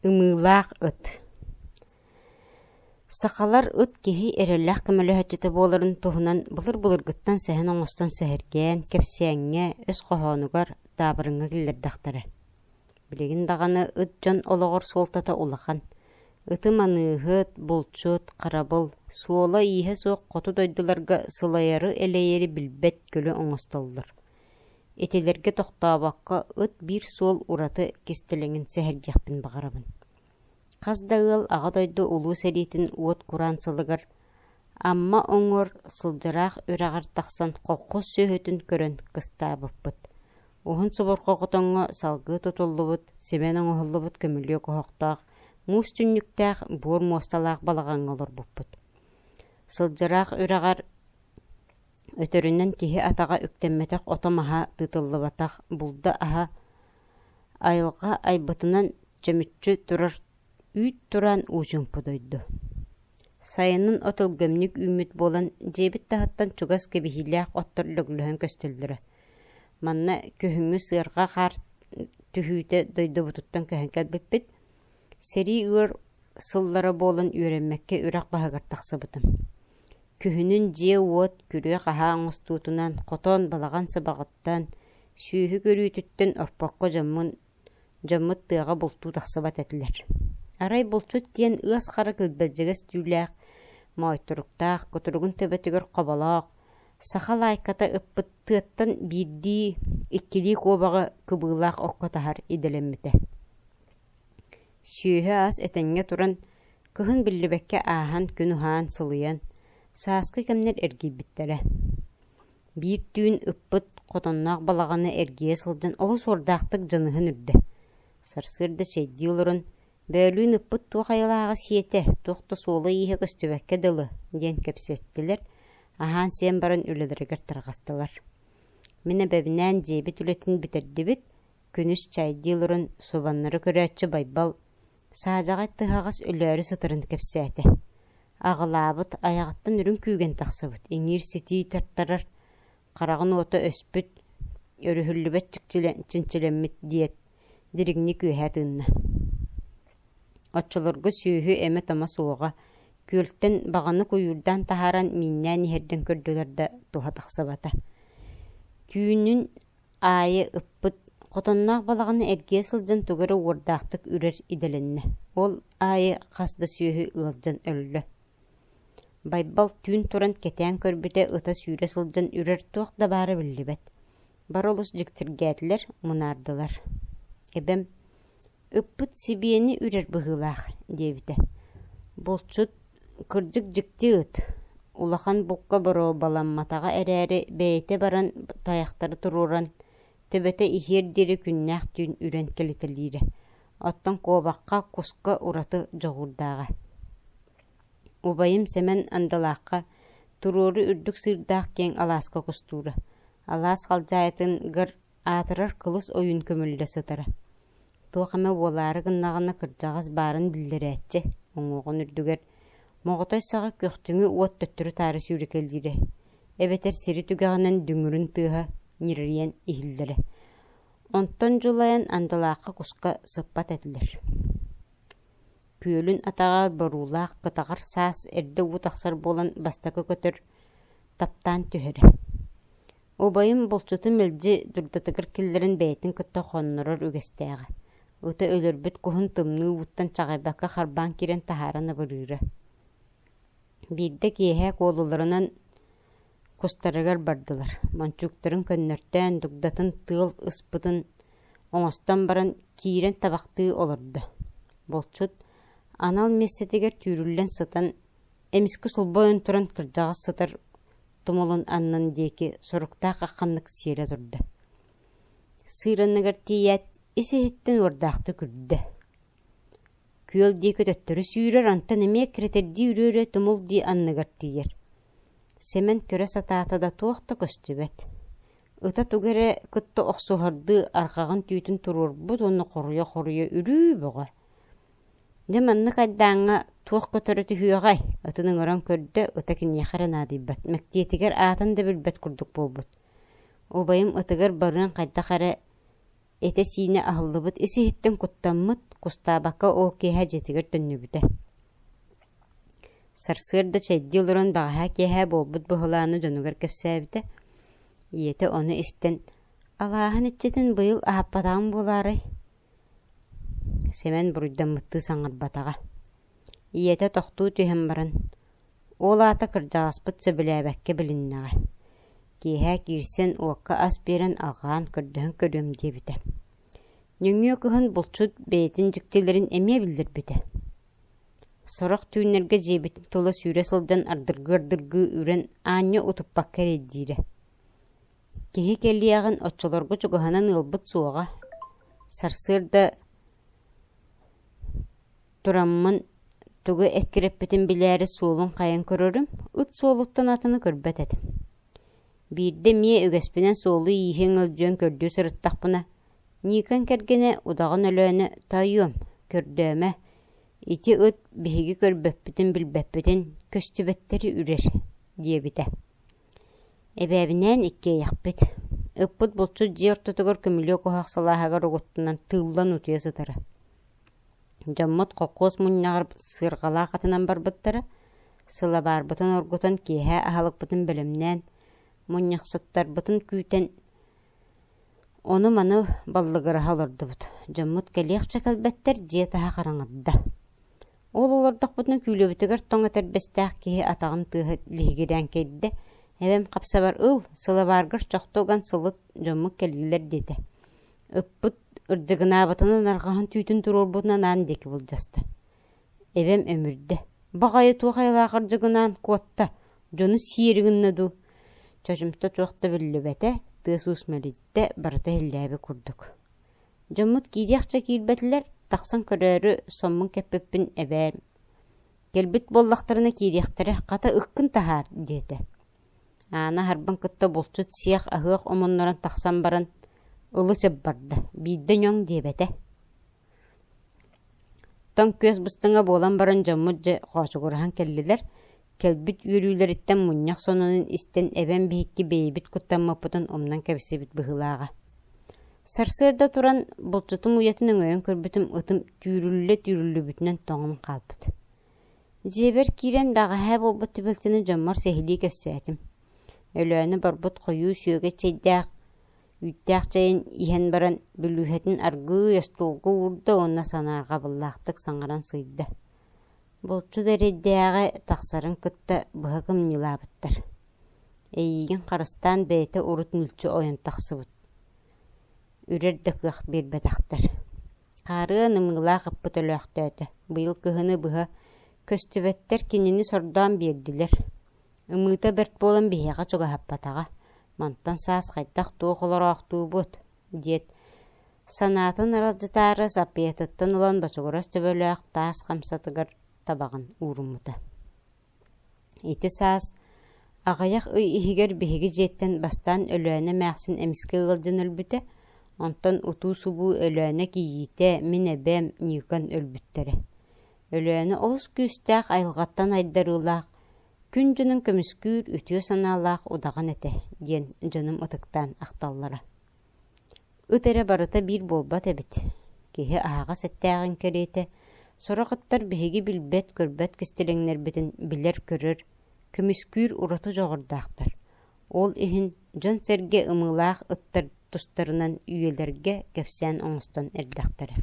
Ымыылаах ыт. Сахалар ыт киһи эрэллээх көмөлөһөөччүтэ буоларын туһунан былыр-былыргыттан сэһэн оҥостон сэһэргээн, кэпсээҥҥэ, өс хоһоонугар, таабырыҥҥа киллэрдэхтэрэ. Билигин даҕаны ыт дьон олоҕор суолтата улахан. Ыты маныыһыт, булчут, харабыл, суола-ииһэ суох хоту дойдуларга сылайары-элэйэри билбэт көлө оҥостоллор. Итилэргэ тохтообокко ыт биир суол ураты кистэлэҥин сэһэргиэхпин баҕарабын. Хас да ыал Аҕа дойду Улуу сэриитин уот кураан сылыгар Амма оҥор Сылдьыраах үрэҕэр тахсан колхоз сүөһүтүн көрөн кыстаабыппыт. Уһун субурҕа хотоҥҥо салгыы тутуллубут, симэн оҥоһуллубут көмүлүөк оһохтоох, муус түннүктээх, буор муосталаах балаҕаҥҥа олорбуппут. Сылдьыраах үрэҕэр Өтөрүнэн киһи атаҕа үктэммэтэх ото-маһа тыытыллыбатах булда-аһа айылҕа айбытынан чөмүччү турар үүт тураан уу-чуумпу дойду. Сайынын от өлгөмнүк үүммүт буолан дьиэбит таһыттан чугас кэбиһиилээх оттор лөглөһөн көстөллөрө. Манна күһүҥҥү сыарҕа хаар түһүүтэ дойдубутуттан көһөн кэлбиппит. Сэрии ыар сыллара буолан үөрэммэккэ үрэх баһыгар тахсыбытым. Күһүнүн дьиэ-уот, күрүө-хаһаа оҥостуутунан, хотон, балаҕан сыбаҕыттан, сүөһү көрүүтүттэн орпокко дьоммун дьоммут тыаҕа бултуу тахсыбат этилэр. Арай булчут диэн ыас хара килбэлдьигэс түүлээх, моойторуктаах, кутуругун төбөтүгэр хоболоох, саха лаайката ыппыт тыаттан биирдии, иккилии куобаҕы кыбыылаах окко таһар идэлэммитэ. Сүөһү-ас этэҥҥэ туран, кыһын биллибэккэ ааһан күн уһаан сылыйан, сааскы кэмнэр эргийбиттэрэ. Биир түүн ыппыт хотонноох балаҕаны эргийэ сылдьан олус уордаахтык дьаныһан үрдэ. Сарсыарда чэйдии олорон, «Бөөлүүн ыппыт туох айылааҕы сиэтэ, туох да суола-ииһэ көстүбэккэ дылы» диэн кэпсэттилэр, аһаан-сиэн баран үлэлэригэр тарҕастылар. Мин эбэбинээн дьиэбит үлэтин бүтэрдибит, Күнүс чайдыы олорон субаннары көрөөччү Байбал саадьаҕай тыһаҕас өлөөрү сытарын кэпсээтэ. Аҕылаабыт, айаҕыттан үрүҥ күүгэн тахсыбыт, иҥиир-ситии тартарар, хараҕын уота өспүт, өрүһүллүбэт чинчилэммит диэт, дириҥник үөһэ тыынна. Оччолорго сүөһү эмэ-томо суоҕа, күөлтэн баҕаны куйуурдаан таһааран мииннээн иһэрдэн көрдүлэр да туһа тахсыбата. Түүнүн аайы ыппыт хотонноох балаҕаны эргийэ сылдьан тугу эрэ уордаахтык үрэр идэлэннэ. Ол аайы хас да сүөһү ыалдьан өллө. Байбал түүн туран кэтээн көрбүтэ ыта сүүрэ сылдьан үрэр туох да баара биллибэт. Бары олус дьиктиргээтилэр, мунаардылар. Эбэм «Ыппыт сибиэни үрэр быһыылаах» диэбитэ. Булчут кырдьык дьикти ыт, улахан булка боруобаламматаҕа эрээри бэйэтэ баран тайахтары туруоран, төбөтө иһиэр диэри күннээх түүн үрэн кэлитэлиирэ, оттон куобахха, куска ураты дьоҕурдааҕа. Убайым Сэмэн Андалаахха туруору үрдүк сыырдаах киэҥ алааска кустуура. Алаас халдьаайытыгар аатырар кылыс ойуун көмүллэ сытара. Туох эмэ буолаары гыннаҕына кырдьаҕас баарын биллэрээччи, уҥуоҕун үрдүгэр моҕотой саҕа күөхтүҥү уот төттөрү-таары сүүрэкэлиирэ, эбэтэр сири түгэҕинэн дүҥүрүн тыаһа ньирийэн иһиллэрэ. Онтон дьулайан андылаахха куска сыппат этилэр. Күөлүн атаҕар боруулаах кытаҕар саас эрдэ уу тахсар буолан бастакы көтөр таптаан түһэрэ. Убайым булчуту мэлдьи дурдатыгар киллэрэн бэйэтин кытта хоннорор үгэстээҕэ. Ыта өлөрбүт куһун тымныы ууттан чаҕыйбакка харбаан киирэн таһааран абырыыра. Биирдэ киэһэ куолуларынан кустарыгар бардылар. Мончууктарын көннөртөөн, дугдатын тыал ыспытын оҥостон баран киирэн табахтыы олордо. Булчут анал миэстэтигэр түүрүллэн сытан, эмискэ сулбойон туран кырдьаҕас сытар тумулун аннын диэки соруктаах ахханнык сиэрэ турда. Сыыранныгар тиийээт, ис-иһиттэн уордаахтык үрдэ. Күөл диэки төттөрү сүүрэр, онтон эмиэ кирэтэрдии үрүөрэ тумул дии анныгар тиийэр. Сэмэн көрө сатаата да туох да көстүбэт. Ыта тугу эрэ кытта охсуһардыы арҕаҕын түүтүн туруорбут уонна хоруйа-хоруйа үрүү бөҕө. Дьэ маннык айдааҥҥа туох көтөрө түһүөҕэй, ытын ыҥыран көрдө, ыта киниэхэ эрэ наадыйбат, мэктиэтигэр аатын да билбэт курдук буолбут. Убайым ытыгар барыан хайдах эрэ Этэ-сиинэ аһыллыбыт ис-иһиттэн куттаммыт, кустаабакка ол киэһэ дьиэтигэр төннүбүтэ. Сарсыарда чэйдии олорон бэҕэһээ киэһэ буолбут быһылааны дьонугар кэпсээбитэ. Ийэтэ ону истэн, «Алааһын иччитин быйыл аһаппатаҕыҥ буолаарай?» Сэмэн буруйдаммыттыы саҥарбатаҕа. Ийэтэ тохтуу түһэн баран, «Ол аата кырдьаҕаспыт сөбүлээбэккэ билиннэҕэ. Киэһэ киирсэн уокка ас биэрэн алҕаан көрдөһөн көрүөм» диэбитэ. Нөҥүө кыһын булчут бэйэтин дьиктилэрин эмиэ биллэрбитэ. Сорох түүннэргэ дьиэбитин тула сүүрэ сылдьан ардыргыы-ардыргыы үрэн аанньа утуппакка эрэйдиирэ. Киһи кэлиэҕин оччолорго чугаһынан ыалбыт суоҕа. Сарсыарда тураммын тугу эккирэппитин билээри суолун хайан көрөрүм, ыт суолуттан атыны көрбөт этим. Биирдэ эмиэ үгэспинэн суолу-ииһи өҥөлдьүйэн көрдүү сырыттахпына, Ньыыкан кэргэнэ удаҕан Өлөөнө «Тоойуом, көрдөөмө, ити ыт биһиги көрбөппүтүн-билбэппитин көстүбэттэри үрэр» диэбитэ. Эбээбинээн иккиэйэхпит. Ыппыт булчут дьиэ ортотугар көмүлүөк оһох салааһыгар угуттанан тыыллан утуйа сытара. Дьоммут холкуос мунньаҕар сыарҕалаах атынан барбыттара, сылабаарбытын оргутан киэһэ аһылыкпытын бэлэмнээн, мунньахсыттарбытын күүтэн ону-маны баллыгыраһа олордубут. Дьоммут кэлиэхчэ кэлбэттэр, дьиэ таһа хараҥарда. Ол олордохпутуна күүлэбитигэр тоҥ этэрбэстээх киһи атаҕын тыаһа лиһигирээн кэйдэ, эбэм хапсабар «Ыл, сылабааргар чохто уган сылыт, дьоммут кэллилэр» диэтэ. Ыппыт ырдьыгынаабытынан арҕаһын түүтүн туруорбутунан аан диэки былдьаста. Эбэм өмүрдэ: «Баҕайы туох айылаах ырдьыгынаан куотта, дьону сиэри гынна дуу?» Чочумча туох да биллибэтэ, тыас-уус мэлийдэ, барыта иһиллээбит курдук. Дьоммут киириэхчэ киирбэтилэр, тахсан көрөөрү соммун кэппиппин эбээм «Кэлбит буоллахтарына киириэхтэрэ, хата ыккын таһаар» диэтэ. Аана аһарбын кытта булчут сиэх аһыах омуннуран тахсан баран ылы-чып барда, биирдэ ньоҥ диэбэтэ. Тоҥ күөс быстыҥа буолан баран дьоммут дьэ хоочугураһан кэллилэр, кэлбит үөрүүлэриттэн мунньах сонунун истэн эбэм биһикки бэйэбит куттаммыппытын умнан кэбисэбит быһыылааҕа. Сарсыарда туран булчутум уйатын өҥөйөн көрбүтүм ытым түүрүллэ түүрүллүбүтүнэн тоҥон хаалбыт. Дьиэбэр киирэн бэҕэһээ буолбут түбэлтэни дьоммор сиһилии кэпсээтим. Өлөөнө барбыт хойуу сүөгэй чэйдээх, үүттээх чэйин иһэн баран бүлүүһэтин аргыый остуолга уурда уонна санаарҕабыллаахтык саҥаран сыыйда. Булчут эрэйдээҕи тахсарын кытта быһа кымньыылаабыттар. Эйиигин харыстаан бэйэтэ урут мүлчү ойон тахсыбыт. Үрэр да кыах биэрбэтэхтэр. Хаарыан ымыылаах ыппыт өлөөхтөөтө, быйыл кыһыны быһа көстүбэттэр кинини сордоон биэрдилэр. Ымыыта бэрт буолан биһиэхэ чугаһаппатаҕа, мантан саас хайдах-туох олороохтуубут диэт, санаатын аралдьытаары саппыйатыттан ылан бочугурас төбөлөөх таас хамсатыгар табаҕын ууруммута. Ити саас аҕыйах ый иһигэр биһиги дьиэттэн бастаан Өлөөнө эмээхсин эмискэ ыалдьан өлбүтэ, онтон утуу-субуу Өлөөнө кийиитэ, мин эбэм Ньыыкан өлбүттэрэ. Өлөөнө олус күүстээх айылҕаттан айдарыылаах, күн дьонун көмүскүүр үтүө санаалаах удаҕан этэ диэн дьонум ытыктаан ахталлара. Ыт эрэ барыта биир буолбат эбит, киһи аһаҕас эттээҕин кэриэтэ, сорох ыттар биһиги билбэт-көрбөт кистэлэҥнэрбитин билэр-көрөр, көмүскүүр ураты дьоҕурдаахтар. Ол иһин дьон-сэргэ ымыылаах ыттар тустарынан үйэлэргэ кэпсээн оҥостон эрдэхтэрэ.